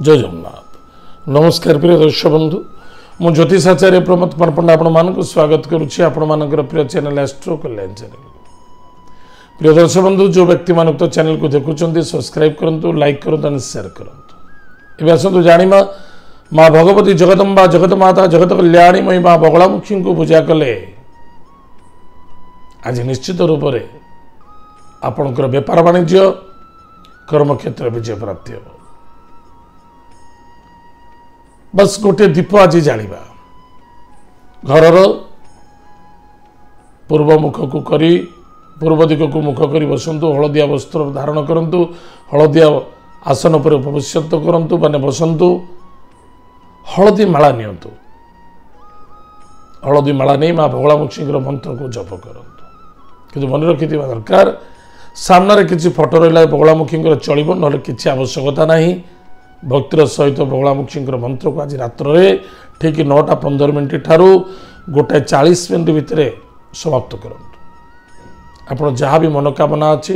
ଜୟ ଜଗନ୍ନାଥ। ନମସ୍କାର ପ୍ରିୟ ଦର୍ଶକ ବନ୍ଧୁ, ମୁଁ ଜ୍ୟୋତିଷାଚାର୍ଯ୍ୟ ପ୍ରମୋଦ କୁମାର ପଣ୍ଡା ଆପଣମାନଙ୍କୁ ସ୍ୱାଗତ କରୁଛି ଆପଣମାନଙ୍କର ପ୍ରିୟ ଚ୍ୟାନେଲ୍ ଆଷ୍ଟ୍ରୋ କଲ୍ୟାଣ ଚ୍ୟାନେଲ୍। ପ୍ରିୟ ଦର୍ଶକ ବନ୍ଧୁ, ଯେଉଁ ବ୍ୟକ୍ତିମାନେ ଉକ୍ତ ଚ୍ୟାନେଲକୁ ଦେଖୁଛନ୍ତି ସବସ୍କ୍ରାଇବ୍ କରନ୍ତୁ, ଲାଇକ୍ କରନ୍ତୁ ଆଣ୍ଡ ସେୟାର କରନ୍ତୁ। ଏବେ ଆସନ୍ତୁ ଜାଣିବା ମା ଭଗବତୀ ଜଗଦମ୍ବା ଜଗତମାତା ଜଗତ କଲ୍ୟାଣୀମୟୀ ମା ବଗଳାମୁଖୀଙ୍କୁ ପୂଜା କଲେ ଆଜି ନିଶ୍ଚିତ ରୂପରେ ଆପଣଙ୍କର ବେପାର ବାଣିଜ୍ୟ କର୍ମକ୍ଷେତ୍ର ବିଜୟ ପ୍ରାପ୍ତି ହେବ। ବାସ୍ ଗୋଟିଏ ଦୀପ ଆଜି ଜାଳିବା, ଘରର ପୂର୍ବ ମୁଖକୁ କରି ପୂର୍ବ ଦିଗକୁ ମୁଖ କରି ବସନ୍ତୁ, ହଳଦିଆ ବସ୍ତ୍ର ଧାରଣ କରନ୍ତୁ, ହଳଦିଆ ଆସନ ଉପରେ ଉପବିଶ୍ୟତ କରନ୍ତୁ ମାନେ ବସନ୍ତୁ, ହଳଦୀ ମାଳା ନିଅନ୍ତୁ, ହଳଦୀ ମାଳା ନେଇ ମା ବଗଳାମୁଖୀଙ୍କର ମନ୍ତ୍ରକୁ ଜପ କରନ୍ତୁ। କିନ୍ତୁ ମନେ ରଖିଥିବା ଦରକାର, ସାମ୍ନାରେ କିଛି ଫଟୋ ରହିଲା ବଗଳାମୁଖୀଙ୍କର ଚଳିବ, ନହେଲେ କିଛି ଆବଶ୍ୟକତା ନାହିଁ। ଭକ୍ତିର ସହିତ ବଗଳାମୁଖୀଙ୍କର ମନ୍ତ୍ରକୁ ଆଜି ରାତ୍ରରେ ଠିକ୍ 9ଟା 15 ଠାରୁ 1ଟା 40 ଭିତରେ ସମାପ୍ତ କରନ୍ତୁ। ଆପଣ ଯାହା ବି ମନୋକାମନା ଅଛି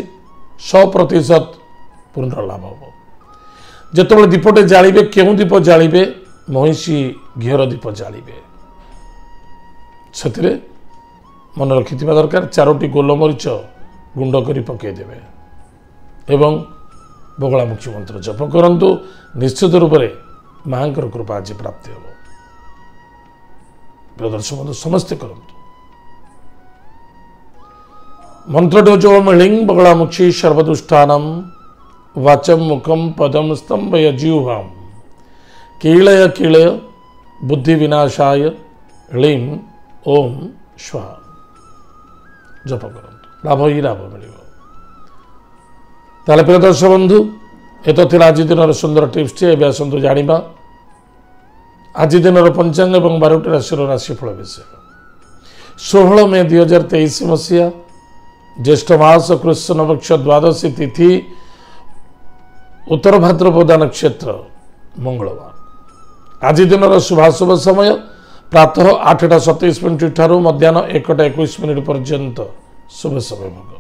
100% ପୂର୍ଣ୍ଣ ଲାଭ ହେବ। ଯେତେବେଳେ ଦୀପଟେ ଜାଳିବେ, କେଉଁ ଦୀପ ଜାଳିବେ? ମହିଷୀ ଘିଅର ଦୀପ ଜାଳିବେ। ସେଥିରେ ମନେ ରଖିଥିବା ଦରକାର 4ଟି ଗୋଲମରିଚ ଗୁଣ୍ଡ କରି ପକାଇଦେବେ ଏବଂ ବଗଳାମୁଖୀ ମନ୍ତ୍ର ଜପ କରନ୍ତୁ। ନିଶ୍ଚିତ ରୂପରେ ମାଙ୍କର କୃପା ଆଜି ପ୍ରାପ୍ତି ହେବ। ଦର୍ଶକ ବନ୍ଧୁ, ସମସ୍ତେ କରନ୍ତୁ। ମନ୍ତ୍ରଟି ହେଉଛି ଓମ୍ ହ୍ଲିଂ ବଗଳାମୁଖୀ ସର୍ବଦୁଷ୍ଟାନମ୍ ବାଚମ୍ ମୁଖମ୍ ପଦମ୍ ସ୍ତମ୍ଭୟ ଜିହ୍ୱାମ୍ କୀଳୟ କୀଳୟ ବୁଦ୍ଧି ବିନାଶାୟ ହ୍ଲିଂ ଓମ୍ ସ୍ୱାହା ଜପ କରନ୍ତୁ, ଲାଭ ହିଁ ଲାଭ ମିଳିବ। ତାହେଲେ ପ୍ରିୟ ଦର୍ଶକ ବନ୍ଧୁ, ଏ ତ ଥିଲା ଆଜି ଦିନର ସୁନ୍ଦର ଟିପ୍ସଟି। ଏବେ ଆସନ୍ତୁ ଜାଣିବା ଆଜି ଦିନର ପଞ୍ଚାଙ୍ଗ ଏବଂ 12ଟି ରାଶିର ରାଶିଫଳ ବିଷୟ। 16 ମେ 2023 ମସିହା, ଜ୍ୟେଷ୍ଠ ମାସ କୃଷ୍ଣପକ୍ଷ ଦ୍ୱାଦଶୀ ତିଥି, ଉତ୍ତର ଭାଦ୍ରପଦା ନକ୍ଷତ୍ର, ମଙ୍ଗଳବାର। ଆଜି ଦିନର ଶୁଭାଶୁଭ ସମୟ ପ୍ରାତଃ 8ଟା 27 ଠାରୁ ମଧ୍ୟାହ୍ନ 1ଟା 21 ପର୍ଯ୍ୟନ୍ତ ଶୁଭ ସମୟ ଭୋଗ।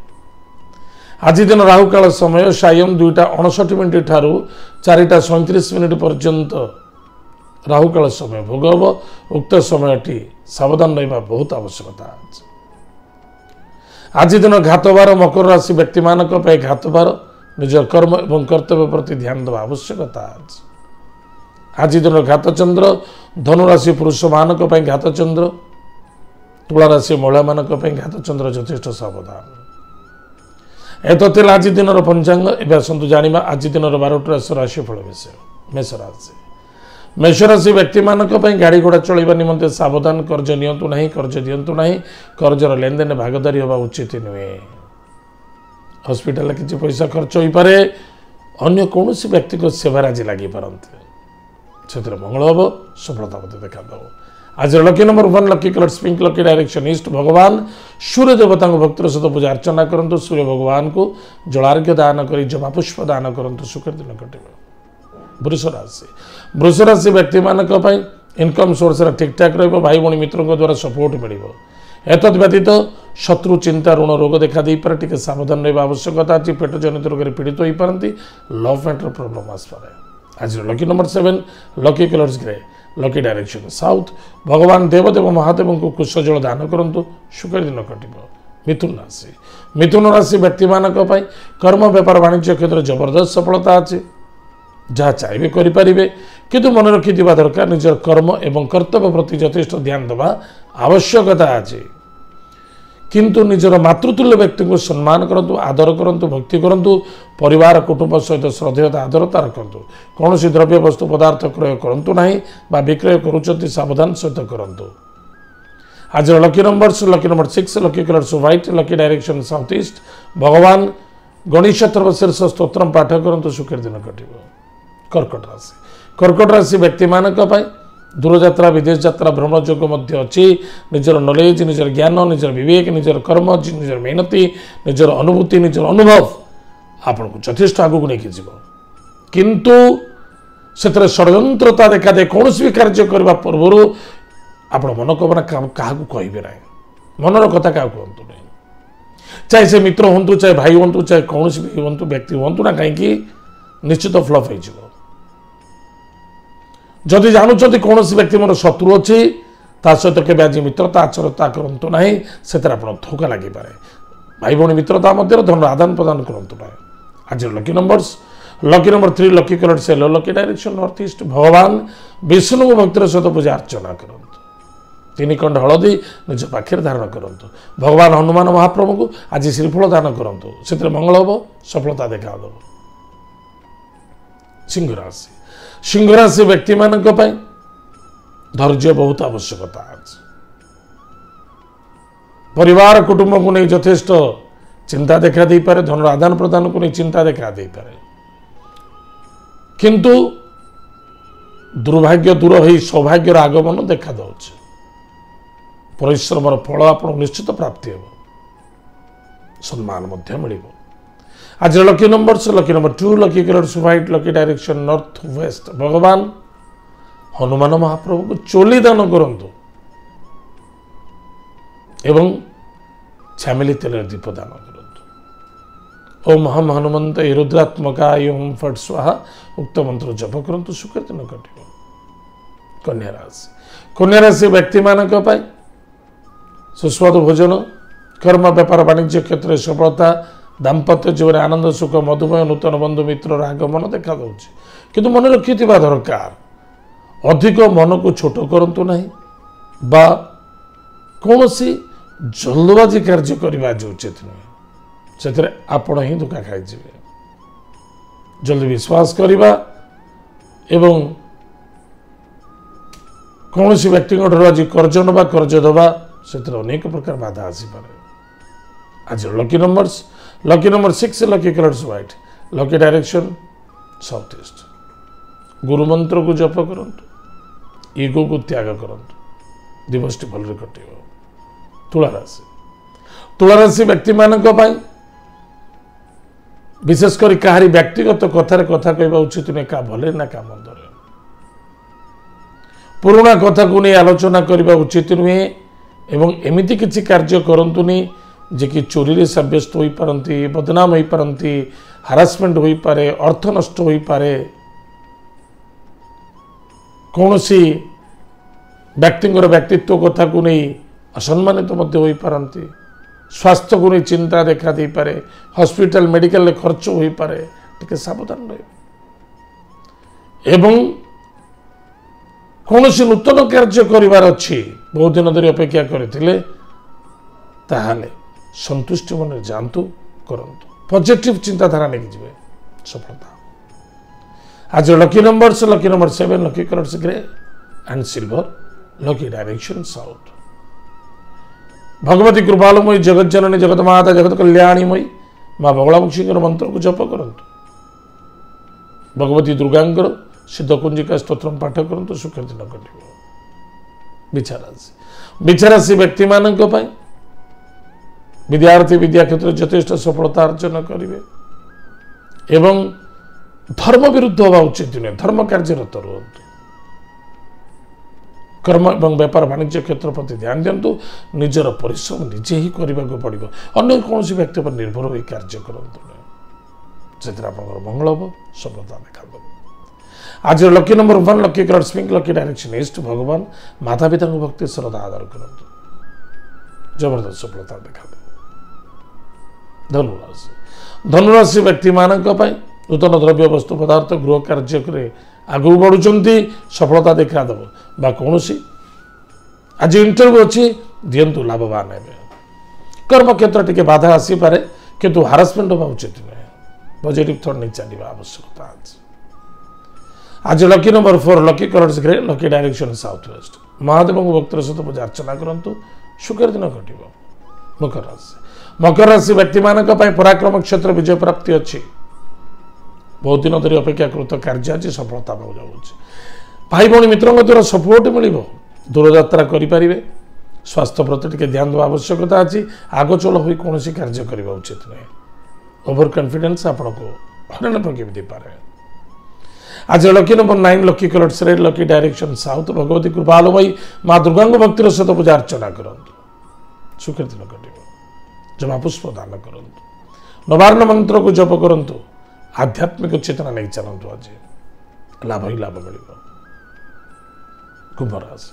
ଆଜି ଦିନ ରାହୁକାଳ ସମୟ ସାୟಂ 2ଟା 59 ଠାରୁ 4ଟା 37 ପର୍ଯ୍ୟନ୍ତ ରାହୁକାଳ ସମୟ ଭୋଗ ହେବ। ଉକ୍ତ ସମୟଟି ସାବଧାନ ରହିବା ବହୁତ ଆବଶ୍ୟକତା ଅଛି। ଆଜି ଦିନ ଘାତବାର, ମକର ରାଶି ବ୍ୟକ୍ତିମାନଙ୍କ ପାଇଁ ଘାତବାର। ନିଜ କର୍ମ ଏବଂ କର୍ତ୍ତବ୍ୟ ପ୍ରତି ଧ୍ୟାନ ଦେବା ଆବଶ୍ୟକତା ଅଛି। ଆଜି ଦିନ ଘାତଚନ୍ଦ୍ର, ଧନୁରାଶି ପୁରୁଷମାନଙ୍କ ପାଇଁ ଘାତଚନ୍ଦ୍ର, ତୁଳା ରାଶି ମହିଳାମାନଙ୍କ ପାଇଁ ଘାତଚନ୍ଦ୍ର, ଯଥେଷ୍ଟ ସାବଧାନ। ଏ ତ ଥିଲା ଆଜି ଦିନର ପଞ୍ଚାଙ୍ଗ। ଏବେ ଆସନ୍ତୁ ଜାଣିବା ଆଜି ଦିନର 12ଟି ରାଶିର ରାଶିଫଳ ବିଷୟ। ମେଷ ରାଶି। ମେଷରାଶି ବ୍ୟକ୍ତିମାନଙ୍କ ପାଇଁ ଗାଡ଼ି ଘୋଡ଼ା ଚଳାଇବା ନିମନ୍ତେ ସାବଧାନ। କର୍ଜ ନିଅନ୍ତୁ ନାହିଁ, କର୍ଜ ଦିଅନ୍ତୁ ନାହିଁ, କର୍ଜର ଲେନଦେନ ଭାଗଦାରୀ ହେବା ଉଚିତ ନୁହେଁ। ହସ୍ପିଟାଲରେ କିଛି ପଇସା ଖର୍ଚ୍ଚ ହୋଇପାରେ। ଅନ୍ୟ କୌଣସି ବ୍ୟକ୍ତିଙ୍କ ସେବାରେ ଆଜି ଲାଗିପାରନ୍ତି, ସେଥିରେ ମଙ୍ଗଳ ହେବ, ସଫଳତା ମଧ୍ୟ ଦେଖାଦେବ। ଆଜିର lucky number 1, lucky colour pink, lucky direction east. ଭଗବାନ ସୂର୍ଯ୍ୟ ଦେବତାଙ୍କୁ ଭକ୍ତିର ସହିତ ପୂଜା ଅର୍ଚ୍ଚନା କରନ୍ତୁ। ସୂର୍ଯ୍ୟ ଭଗବାନଙ୍କୁ ଜଳାର୍ଘ୍ୟ ଦାନ କରି ଜବା ପୁଷ୍ପ ଦାନ କରନ୍ତୁ, ସୁଖର ଦିନ କଟିବ। ବୃଷ ରାଶି। ବୃଷ ରାଶି ବ୍ୟକ୍ତିମାନଙ୍କ ପାଇଁ ଇନକମ୍ ସୋର୍ସରେ ଠିକ୍ଠାକ୍ ରହିବ। ଭାଇ ଭଉଣୀ ମିତ୍ରଙ୍କ ଦ୍ୱାରା ସପୋର୍ଟ ମିଳିବ। ଏତଦ୍ ବ୍ୟତୀତ ଶତ୍ରୁ ଚିନ୍ତା, ଋଣ, ରୋଗ ଦେଖା ଦେଇପାରେ। ଟିକେ ସାବଧାନ ରହିବା ଆବଶ୍ୟକତା ଅଛି। ପେଟ ଜନିତ ରୋଗରେ ପୀଡ଼ିତ ହୋଇପାରନ୍ତି। ଲଭ୍ ମ୍ୟାଟର ପ୍ରୋବ୍ଲେମ୍ ଆସିପାରେ। ଆଜିର lucky number 7, lucky colours grey, lucky direction south. ଭଗବାନ ଦେବଦେବ ମହାଦେବଙ୍କୁ କୁଶ ଜଳ ଦାନ କରନ୍ତୁ, ସୁଖର ଦିନ କଟିବ। ମିଥୁନ ରାଶି। ମିଥୁନ ରାଶି ବ୍ୟକ୍ତିମାନଙ୍କ ପାଇଁ କର୍ମ, ବେପାର, ବାଣିଜ୍ୟ କ୍ଷେତ୍ରରେ ଜବରଦସ୍ତ ସଫଳତା ଅଛି। ଯାହା ଚାହିଁବେ କରିପାରିବେ। କିନ୍ତୁ ମନେ ରଖିଥିବା ଦରକାର, ନିଜର କର୍ମ ଏବଂ କର୍ତ୍ତବ୍ୟ ପ୍ରତି ଯଥେଷ୍ଟ ଧ୍ୟାନ ଦେବା ଆବଶ୍ୟକତା ଅଛି। କିନ୍ତୁ ନିଜର ମାତୃତୁଲ୍ୟ ବ୍ୟକ୍ତିଙ୍କୁ ସମ୍ମାନ କରନ୍ତୁ, ଆଦର କରନ୍ତୁ, ଭକ୍ତି କରନ୍ତୁ। ପରିବାର କୁଟୁମ୍ବ ସହିତ ଶ୍ରଦ୍ଧେୟତା, ଆଦରତା ରଖନ୍ତୁ। କୌଣସି ଦ୍ରବ୍ୟ ବସ୍ତୁ ପଦାର୍ଥ କ୍ରୟ କରନ୍ତୁ ନାହିଁ ବା ବିକ୍ରୟ କରୁଛନ୍ତି ସାବଧାନ ସହିତ କରନ୍ତୁ। ଆଜିର lucky number 6, lucky colours white, lucky direction south east. ଭଗବାନ ଗଣେଶ ଶୀର୍ଷ ସ୍ତୋତ୍ରମ ପାଠ କରନ୍ତୁ, ସୁଖର ଦିନ କଟିବ। କର୍କଟ ରାଶି। କର୍କଟ ରାଶି ବ୍ୟକ୍ତିମାନଙ୍କ ପାଇଁ ଦୂରଯାତ୍ରା, ବିଦେଶ ଯାତ୍ରା, ଭ୍ରମଣ ଯୋଗ ମଧ୍ୟ ଅଛି। ନିଜର ନଲେଜ, ନିଜର ଜ୍ଞାନ, ନିଜର ବିବେକ, ନିଜର କର୍ମ, ନିଜର ମେହନତି, ନିଜର ଅନୁଭୂତି, ନିଜର ଅନୁଭବ ଆପଣଙ୍କୁ ଯଥେଷ୍ଟ ଆଗକୁ ନେଇକି ଯିବ। କିନ୍ତୁ ସେଥିରେ ଷଡ଼ଯନ୍ତ୍ରତା ଦେଖାଦିଏ। କୌଣସି ବି କାର୍ଯ୍ୟ କରିବା ପୂର୍ବରୁ ଆପଣ ମନୋକାମନା କାହାକୁ କହିବେ ନାହିଁ, ମନର କଥା କାହାକୁ କୁହନ୍ତୁ ନାହିଁ। ଚାହେ ସେ ମିତ୍ର ହୁଅନ୍ତୁ, ଚାହେ ଭାଇ ହୁଅନ୍ତୁ, ଚାହେ କୌଣସି ବି ହୁଅନ୍ତୁ, ବ୍ୟକ୍ତି ହୁଅନ୍ତୁ ନା କାହିଁକି, ନିଶ୍ଚିତ ଫ୍ଲପ୍ ହେଇଯିବ। ଯଦି ଜାଣୁଛନ୍ତି କୌଣସି ବ୍ୟକ୍ତି ମୋର ଶତ୍ରୁ ଅଛି, ତା ସହିତ କେବେ ଆଜି ମିତ୍ରତା ଆଚରତା କରନ୍ତୁ ନାହିଁ, ସେଥିରେ ଆପଣ ଧୋକା ଲାଗିପାରେ। ଭାଇ ଭଉଣୀ ମିତ୍ରତା ମଧ୍ୟରେ ଧନ ଆଦାନ ପ୍ରଦାନ କରନ୍ତୁ ନାହିଁ। ଆଜିର lucky numbers lucky number 3, lucky colour yellow, lucky direction north east. ଭଗବାନ ବିଷ୍ଣୁଙ୍କୁ ଭକ୍ତିର ସହିତ ପୂଜା ଅର୍ଚ୍ଚନା କରନ୍ତୁ। 3 ଖଣ୍ଡ ହଳଦୀ ନିଜ ପାଖରେ ଧାରଣ କରନ୍ତୁ। ଭଗବାନ ହନୁମାନ ମହାପ୍ରଭୁଙ୍କୁ ଆଜି ଶ୍ରୀଫଳ ଦାନ କରନ୍ତୁ, ସେଥିରେ ମଙ୍ଗଳ ହେବ, ସଫଳତା ଦେଖାଦେବ। ସିଂହରାଶି, ସିଂହରାଶି ବ୍ୟକ୍ତିମାନଙ୍କ ପାଇଁ ଧୈର୍ଯ୍ୟ ବହୁତ ଆବଶ୍ୟକତା ଅଛି। ପରିବାର କୁଟୁମ୍ବକୁ ନେଇ ଯଥେଷ୍ଟ ଚିନ୍ତା ଦେଖା ଦେଇପାରେ, ଧନର ଆଦାନ ପ୍ରଦାନକୁ ନେଇ ଚିନ୍ତା ଦେଖା ଦେଇପାରେ, କିନ୍ତୁ ଦୁର୍ଭାଗ୍ୟ ଦୂର ହୋଇ ସୌଭାଗ୍ୟର ଆଗମନ ଦେଖାଦେଉଛି। ପରିଶ୍ରମର ଫଳ ଆପଣଙ୍କୁ ନିଶ୍ଚିତ ପ୍ରାପ୍ତି ହେବ, ସମ୍ମାନ ମଧ୍ୟ ମିଳିବ। ଆଜିର lucky number lucky number 2, lucky colour white, lucky direction north west. ଭଗବାନ ହନୁମାନ ମହାପ୍ରଭୁଙ୍କୁ ଚୋଲି ଦାନ କରନ୍ତୁ ଏବଂ ଛାମିଲି ତେଲରେ ଦୀପ ଦାନ କରନ୍ତୁ। ଓମ୍ ହମ୍ ହନୁମନ୍ତ ରୁଦ୍ରାତ୍ମକାୟ ଓମ୍ ଫଟ୍ ସ୍ୱାହା ଉକ୍ତ ମନ୍ତ୍ର ଜପ କରନ୍ତୁ, ସୁଖରେ ଦିନ କଟିବ। କନ୍ୟା ରାଶି, କନ୍ୟା ରାଶି ବ୍ୟକ୍ତିମାନଙ୍କ ପାଇଁ ସୁସ୍ୱାଦୁ ଭୋଜନ, କର୍ମ ବେପାର ବାଣିଜ୍ୟ କ୍ଷେତ୍ରରେ ସଫଳତା, ଦାମ୍ପତ୍ୟ ଜୀବନରେ ଆନନ୍ଦ ସୁଖ, ମଧୁମୟ ନୂତନ ବନ୍ଧୁ ମିତ୍ରର ଆଗମନ ଦେଖାଦେଉଛି। କିନ୍ତୁ ମନେ ରଖିଥିବା ଦରକାର, ଅଧିକ ମନକୁ ଛୋଟ କରନ୍ତୁ ନାହିଁ ବା କୌଣସି ଜଲ୍ଦବାଜି କାର୍ଯ୍ୟ କରିବା ଆଜି ଉଚିତ ନୁହେଁ, ସେଥିରେ ଆପଣ ହିଁ ଧୋକା ଖାଇଯିବେ। ଜଲ୍ଦି ବିଶ୍ୱାସ କରିବା ଏବଂ କୌଣସି ବ୍ୟକ୍ତିଙ୍କ ଠାରୁ ଆଜି କର୍ଜ ନେବା, କର୍ଜ ଦେବା, ସେଥିରେ ଅନେକ ପ୍ରକାର ବାଧା ଆସିପାରେ। ଆଜିର lucky numbers lucky number 6, lucky colours white, lucky direction south east. ଗୁରୁମନ୍ତ୍ରକୁ ଜପ କରନ୍ତୁ, ଇଗୋକୁ ତ୍ୟାଗ କରନ୍ତୁ, ଦିବସଟି ଭଲରେ କଟିବ। ତୁଳାରାଶି, ତୁଳାରାଶି ବ୍ୟକ୍ତିମାନଙ୍କ ପାଇଁ ବିଶେଷ କରି କାହାରି ବ୍ୟକ୍ତିଗତ କଥାରେ କଥା କହିବା ଉଚିତ ନୁହେଁ, କାହା ଭଲରେ ନା କାହା ମନ୍ଦରେ। ପୁରୁଣା କଥାକୁ ନେଇ ଆଲୋଚନା କରିବା ଉଚିତ ନୁହେଁ ଏବଂ ଏମିତି କିଛି କାର୍ଯ୍ୟ କରନ୍ତୁନି ଯେ କି ଚୋରିରେ ସାବ୍ୟସ୍ତ ହୋଇପାରନ୍ତି, ବଦନାମ ହୋଇପାରନ୍ତି, ହାରାସମେଣ୍ଟ ହୋଇପାରେ, ଅର୍ଥ ନଷ୍ଟ ହୋଇପାରେ। କୌଣସି ବ୍ୟକ୍ତିଙ୍କର ବ୍ୟକ୍ତିତ୍ୱ କଥାକୁ ନେଇ ଅସମ୍ମାନିତ ମଧ୍ୟ ହୋଇପାରନ୍ତି। ସ୍ୱାସ୍ଥ୍ୟକୁ ନେଇ ଚିନ୍ତା ଦେଖା ଦେଇପାରେ, ହସ୍ପିଟାଲ ମେଡ଼ିକାଲରେ ଖର୍ଚ୍ଚ ହୋଇପାରେ, ଟିକେ ସାବଧାନ ରହିବେ। ଏବଂ କୌଣସି ନୂତନ କାର୍ଯ୍ୟ କରିବାର ଅଛି, ବହୁତ ଦିନ ଧରି ଅପେକ୍ଷା କରିଥିଲେ, ତାହେଲେ ସନ୍ତୁଷ୍ଟି ମନରେ ଯାଆନ୍ତୁ, କରନ୍ତୁ, ପଜିଟିଭ ଚିନ୍ତାଧାରା ନେଇକି ଯିବେ, ସଫଳତା। ଆଜି lucky numbers lucky number 7, lucky colours grey and silver, lucky direction south. Bhagabati କୃପାଳୁମୟୀ ଜଗତଜନନୀ ଜଗତ ମାତା ଜଗତ କଲ୍ୟାଣୀମୟୀ ମା ବଗଳାମୁଖୀଙ୍କର ମନ୍ତ୍ରକୁ ଜପ କରନ୍ତୁ। ଭଗବତୀ ଦୁର୍ଗାଙ୍କର ସିଦ୍ଧକୁଞ୍ଜିକା ସ୍ତୋତ୍ରମ ପାଠ କରନ୍ତୁ, ସୁଖ ଦିନ କଟିବ। ବିଛାରାଶି, ବିଛାରାଶି ବ୍ୟକ୍ତିମାନଙ୍କ ପାଇଁ ବିଦ୍ୟାର୍ଥୀ ବିଦ୍ୟା କ୍ଷେତ୍ରରେ ଯଥେଷ୍ଟ ସଫଳତା ଅର୍ଜନ କରିବେ ଏବଂ ଧର୍ମ ବିରୁଦ୍ଧ ହେବା ଉଚିତ ନୁହେଁ, ଧର୍ମ କାର୍ଯ୍ୟରତ ରୁହନ୍ତୁ। କର୍ମ ଏବଂ ବେପାର ବାଣିଜ୍ୟ କ୍ଷେତ୍ର ପ୍ରତି ଧ୍ୟାନ ଦିଅନ୍ତୁ। ନିଜର ପରିଶ୍ରମ ନିଜେ ହିଁ କରିବାକୁ ପଡ଼ିବ, ଅନ୍ୟ କୌଣସି ବ୍ୟକ୍ତି ଉପରେ ନିର୍ଭର ହୋଇ କାର୍ଯ୍ୟ କରନ୍ତୁ ନାହିଁ, ସେଥିରେ ଆପଣଙ୍କର ମଙ୍ଗଳ ହେବ, ସଫଳତା ଦେଖାଦେବ। ଆଜିର lucky number 1, lucky colour pink, lucky direction east. ଭଗବାନ ମାତା ପିତାଙ୍କୁ ଭକ୍ତି ଶ୍ରଦ୍ଧା ଆଦର କରନ୍ତୁ, ଜବରଦସ୍ତ ସଫଳତା ଦେଖାଦେବ। ଧନୁରାଶି, ଧନୁରାଶି ବ୍ୟକ୍ତିମାନଙ୍କ ପାଇଁ ନୂତନ ଦ୍ରବ୍ୟ ବସ୍ତୁ ପଦାର୍ଥ ଗୃହ କାର୍ଯ୍ୟରେ ଆଗକୁ ବଢ଼ୁଛନ୍ତି, ସଫଳତା ଦେଖାଦେବ ବା କୌଣସି ଆଜି ଇଣ୍ଟରଭ୍ୟୁ ଅଛି ଦିଅନ୍ତୁ, ଲାଭବାନ ହେବେ। କର୍ମକ୍ଷେତ୍ର ଟିକେ ବାଧା ଆସିପାରେ, କିନ୍ତୁ ହାରାସମେଣ୍ଟ ହେବା ଉଚିତ ନୁହେଁ, ପଜିଟିଭ୍ ଥଟ୍ ନେଇ ଚାଲିବା ଆବଶ୍ୟକତା ଅଛି। ଆଜି lucky number 4, lucky colours grey, lucky direction south west. ମହାଦେବଙ୍କ ଭକ୍ତିର ସହିତ ପୂଜା ଅର୍ଚ୍ଚନା କରନ୍ତୁ, ସୁଖର ଦିନ କଟିବ। ମକର ରାଶି, ମକର ରାଶି ବ୍ୟକ୍ତିମାନଙ୍କ ପାଇଁ ପରାକ୍ରମ କ୍ଷେତ୍ର ବିଜୟ ପ୍ରାପ୍ତି ଅଛି। ବହୁତ ଦିନ ଧରି ଅପେକ୍ଷାକୃତ କାର୍ଯ୍ୟ ଆଜି ସଫଳତା ପାଇବାକୁ ଯାଉଛି। ଭାଇ ଭଉଣୀ ମିତ୍ରଙ୍କ ଦ୍ୱାରା ସପୋର୍ଟ ମିଳିବ, ଦୂରଯାତ୍ରା କରିପାରିବେ। ସ୍ୱାସ୍ଥ୍ୟ ପ୍ରତି ଟିକେ ଧ୍ୟାନ ଦେବା ଆବଶ୍ୟକତା ଅଛି। ଆଗଚଳ ହୋଇ କୌଣସି କାର୍ଯ୍ୟ କରିବା ଉଚିତ ନୁହେଁ, ଓଭର କନଫିଡେନ୍ସ ଆପଣଙ୍କୁ ହଇରାଣ ପକେଇ ଦେଇପାରେ। ଆଜି lucky number 9, lucky colours red, lucky direction south. Bhagabati କୃପାଳୁମୟୀ ମା ଦୁର୍ଗାଙ୍କ ଭକ୍ତିର ସହିତ ପୂଜା ଅର୍ଚ୍ଚନା କରନ୍ତୁ, ସୁଖରେ ଦିନ କଟିବ। ଜମା ପୁଷ୍ପ ଦାନ କରନ୍ତୁ, ନବାର୍ଣ୍ଣ ମନ୍ତ୍ରକୁ ଜପ କରନ୍ତୁ, ଆଧ୍ୟାତ୍ମିକ ଚେତନା ନେଇ ଚାଲନ୍ତୁ, ଆଜି ଲାଭ ହିଁ ଲାଭ ମିଳିବ। କୁମ୍ଭ ରାଶି,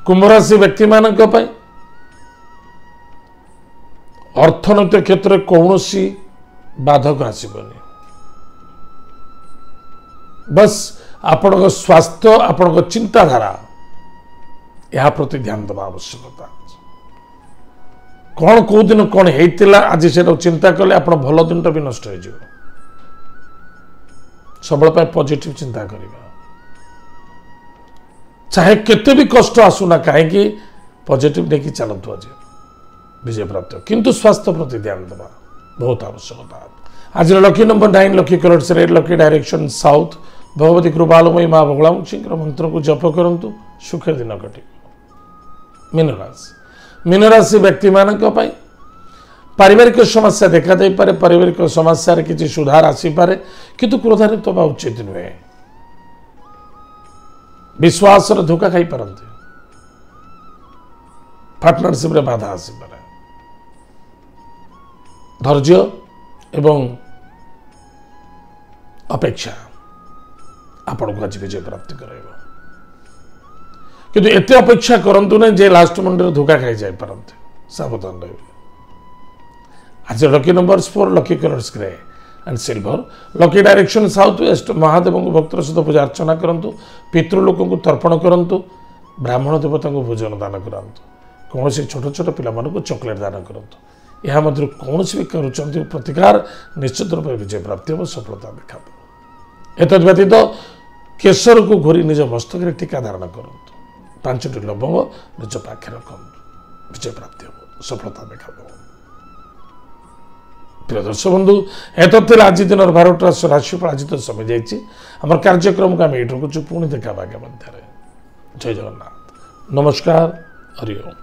କୁମ୍ଭ ରାଶି ବ୍ୟକ୍ତିମାନଙ୍କ ପାଇଁ ଅର୍ଥନୈତିକ କ୍ଷେତ୍ରରେ କୌଣସି ବାଧକ ଆସିବନି। ବାସ୍ ଆପଣଙ୍କ ସ୍ୱାସ୍ଥ୍ୟ, ଆପଣଙ୍କ ଚିନ୍ତାଧାରା, ଏହା ପ୍ରତି ଧ୍ୟାନ ଦେବା ଆବଶ୍ୟକତା। କ'ଣ କେଉଁଦିନ କ'ଣ ହେଇଥିଲା ଆଜି ସେଇଟାକୁ ଚିନ୍ତା କଲେ ଆପଣ ଭଲ ଦିନଟା ବି ନଷ୍ଟ ହେଇଯିବ। ସବୁବେଳେ ପାଇଁ ପଜିଟିଭ ଚିନ୍ତା କରିବା, ଚାହେ କେତେ ବି କଷ୍ଟ ଆସୁନା କାହିଁକି ପଜିଟିଭ ନେଇକି ଚାଲନ୍ତୁ, ଆଜି ବିଜୟ ପ୍ରାପ୍ତ। କିନ୍ତୁ ସ୍ୱାସ୍ଥ୍ୟ ପ୍ରତି ଧ୍ୟାନ ଦେବା ବହୁତ ଆବଶ୍ୟକତା। ଆଜିର lucky number 9, lucky colours red, lucky direction south. Bhagabati କୃପାଲମୟୀ ମା ବଗଳାମୁଖୀଙ୍କର ମନ୍ତ୍ରକୁ ଜପ କରନ୍ତୁ, ସୁଖେ ଦିନ କଟିବ। ମୀନରାଶି, ମୀନରାଶି ବ୍ୟକ୍ତିମାନଙ୍କ ପାଇଁ ପାରିବାରିକ ସମସ୍ୟା ଦେଖାଦେଇପାରେ। ପାରିବାରିକ ସମସ୍ୟାରେ କିଛି ସୁଧାର ଆସିପାରେ, କିନ୍ତୁ କ୍ରୋଧାନ୍ୱିତ ହେବା ଉଚିତ ନୁହେଁ। ବିଶ୍ୱାସରେ ଧୋକା ଖାଇପାରନ୍ତି, ପାର୍ଟନରସିପ୍ରେ ବାଧା ଆସିପାରେ। ଧୈର୍ଯ୍ୟ ଏବଂ ଅପେକ୍ଷା ଆପଣଙ୍କୁ ଆଜି ବିଜୟ ପ୍ରାପ୍ତି କରାଇବ। କିନ୍ତୁ ଏତେ ଅପେକ୍ଷା କରନ୍ତୁ ନାହିଁ ଯେ ଲାଷ୍ଟ ମୁଣ୍ଡରେ ଧୋକା ଖାଇଯାଇପାରନ୍ତି, ସାବଧାନ ରହିବେ। ଆଜି lucky number 4, lucky colours grey and silver, lucky direction south west. ମହାଦେବଙ୍କୁ ଭକ୍ତର ସହିତ ପୂଜା ଅର୍ଚ୍ଚନା କରନ୍ତୁ, ପିତୃଲୋକଙ୍କୁ ତର୍ପଣ କରନ୍ତୁ, ବ୍ରାହ୍ମଣ ଦେବତାଙ୍କୁ ଭୋଜନ ଦାନ କରାନ୍ତୁ, କୌଣସି ଛୋଟ ଛୋଟ ପିଲାମାନଙ୍କୁ ଚକୋଲେଟ୍ ଦାନ କରନ୍ତୁ। ଏହା ମଧ୍ୟରୁ କୌଣସି ବି କରୁଛନ୍ତି ପ୍ରତିକାର ନିଶ୍ଚିତ ରୂପେ ବିଜୟ ପ୍ରାପ୍ତି ହେବ, ସଫଳତା ଦେଖାଦେବ। ଏତଦ୍ ବ୍ୟତୀତ କେଶରକୁ ଘୋରି ନିଜ ମସ୍ତକରେ ଟୀକା ଧାରଣ କରନ୍ତୁ, 5ଟି ଲବଙ୍ଗ ନିଜ ପାଖରେ ରଖନ୍ତୁ, ବିଜୟ ପ୍ରାପ୍ତି ହେବ, ସଫଳତା ଦେଖାଦେବ। ପ୍ରିୟ ଦର୍ଶକ ବନ୍ଧୁ, ଏତଦ୍ ଥିଲା ଆଜି ଦିନର 12ଟା ରାଶିଫଳ। ଆଜି ତ ସମୟ ଯାଇଛି, ଆମର କାର୍ଯ୍ୟକ୍ରମକୁ ଆମେ ଏଇଠି ରଖୁଛୁ। ପୁଣି ଦେଖା ହେବା ଆଜ୍ଞା ମଧ୍ୟରେ। ଜୟ ଜଗନ୍ନାଥ, ନମସ୍କାର, ହରି ଓମ୍।